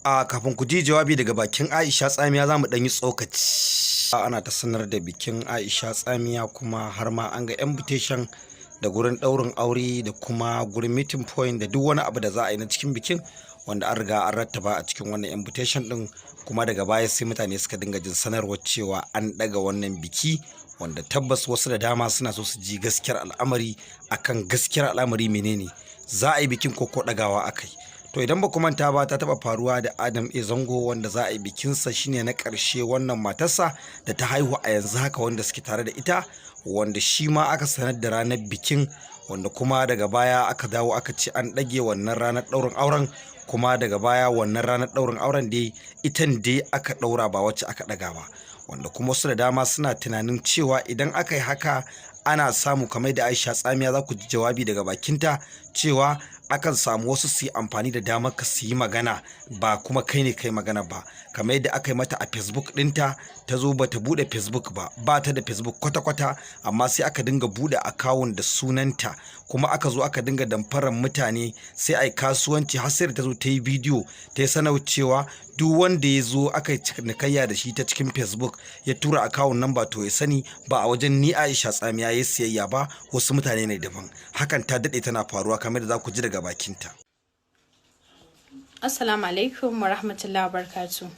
A kafin ku ji jawabi daga bakin Aisha Tsamiya, za mu ɗan yi tsokaci. Ana ta sanar da bikin Aisha Tsamiya, kuma har ma an ga invitation da gurin ɗaurin aure da kuma gurin meeting point da duk wani abu da za a yi na cikin bikin, wanda an riga an rattaba a cikin wannan invitation ɗin. Kuma daga baya sai mutane suka dinga jin sanarwar cewa an ɗaga wannan biki, wanda tabbas wasu da dama suna so su ji gaskiyar al'amari akan gaskiyar al'amari, menene, za a yi bikin ko ɗagawa akai? To, idan ba ku manta ba, ta taɓa faruwa da Adam A Zango, wanda za a yi bikinsa shine na ƙarshe, wannan matarsa da ta haihu a yanzu haka, wanda suke tare da ita, wanda shi ma aka sanar da ranar bikin, wanda kuma daga baya aka dawo aka ce an ɗage wannan ranar ɗaurin auren. Kuma daga baya wannan ranar ɗaurin auren dai itan dai aka ɗaura, ba wacce aka ɗaga ba, wanda kuma wasu da dama suna tunanin cewa idan aka yi haka ana samu, kamar da Aisha Tsamiya za ku ji jawabi daga bakinta, cewa akan samu wasu su yi amfani da damar ka su yi magana ba kuma kai ne kai magana ba, kamar yadda aka yi mata a Facebook ɗinta. Ta zo ba ta buɗe Facebook ba, ba ta da Facebook kwata-kwata, amma sai aka dinga buɗe account da sunanta, kuma aka zo aka dinga damfarar mutane, sai a yi kasuwanci, har sai da ta zo ta yi bidiyo ta yi sanar cewa duk wanda ya zo aka yi cinikayya da shi ta cikin Facebook ya tura account number, to ya sani ba a wajen ni Aisha Tsamiya ya siyayya ba, wasu mutane ne daban. Hakan ta daɗe tana faruwa, kamar da za ku ji daga bakinta. Assalamu alaikum wa rahmatullahi wa barakatu.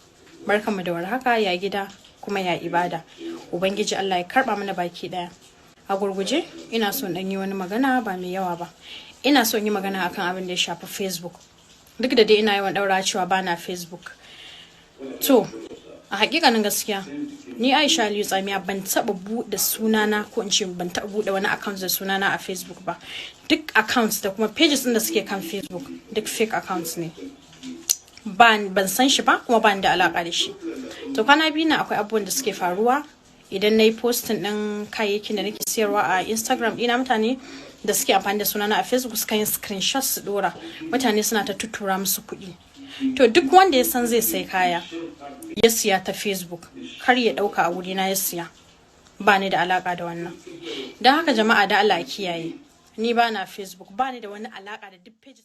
Barkanmu da warhaka, ya gida, kuma ya ibada? Ubangiji Allah ya karba mana baki daya. A gurguje ina so in yi wani magana ba mai yawa ba. Ina so in yi magana akan abin da ya shafi Facebook. Duk da dai ina yawan daura cewa bana Facebook. To, a hakikanin gaskiya, ni Aisha Aliyu Tsamiya ban taba bude sunana, ko in ce ban taba bude wani account da sunana a Facebook ba. Duk accounts da kuma pages din da suke kan Facebook duk fake accounts ne. Ban san shi ba, kuma ban da alaka da shi. To, kwana 2 na akwai abubuwan da suke faruwa. Idan na yi posting din kayayyakin da nake siyarwa a Instagram ɗina, mutane da suke amfani da sunana a Facebook suka yi screenshot su dora, mutane suna ta tuttura musu kuɗi. To, duk wanda ya san zai sai kaya ya siya ta Facebook, kar ya ɗauka a wurina ya siya, ba ni da alaka da wannan. Don haka jama'a, da Allah kiyaye, ni ba na Facebook, ba ni da wani alaka da duk pages.